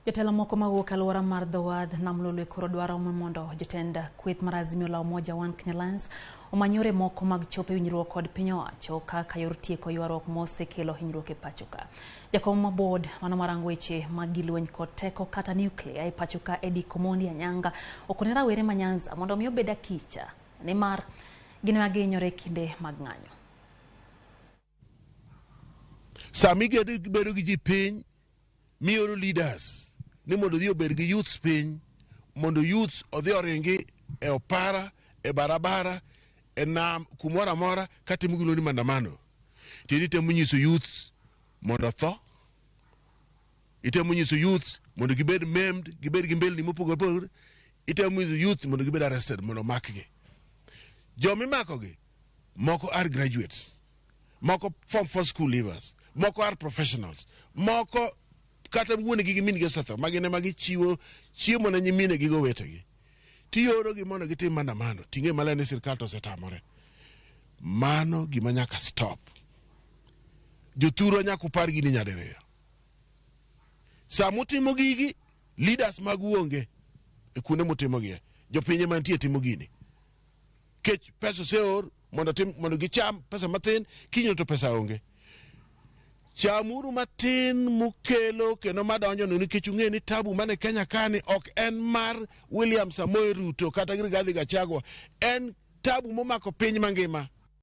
Jotelo moko mawuok e alwora mar dho wadh Nam Lolwe koro dwaro mondo jotend kweth mar Azimio la Umoja One Kenya Alliance omany yore moko mag chopo e winjruok kod piny owacho kaka yor tieko ywaruok mosekelo hinyruok e pacho ka. Jakom ma board mano marango weche mag gilweny kod teko kata nuclear e pacho ka Eddie Komondi Anyanga okone rawere ma Nyanza mondo mi obed akicha nimar gin ema gihinyore e kinde mag ng'anyo. Sama ibedo gi ji piny mioro leaders ni mondo odhi obed gi youths piny mondo youths odhi oringi e opara e barabara e nam kumoro amora katimo gimiluongo ni maandamano. Tiende itemo nyiso youths mondo otho, itemo nyiso youths mondo gibed maimed, gibed gi mbelni mopogore opogore, itemo nyiso youths mondo gibed arrested mondo omakgi. Joma imakogi moko are graduates, moko form 4 school leavers, moko are professionals, moko kata wuonegi gi min-gi osetho ma gin ema gichiwo chiemo ne nyiminegi gi owetegi. Tiorogi mondo gitim maandamano, ting'e maler ni sirkal to osetamore. Mano gima nyaka stop. Jothurwa nyaka upar gini nyadiriyo. Sama utimo gigi, leaders magu onge e kuonde mutimogie. Jopinje mantie timo gini. Kech pesa oseor mondo tim mondo gicham pesa mathin, kinyno to pesa onge. Chamuru matin mukelo kendo madonjo no nikech ung'e ni tabu mane Kenya kani ok en mar William Samoei Ruto kata Rigathi Gachagua, en tabu momako piny mangima.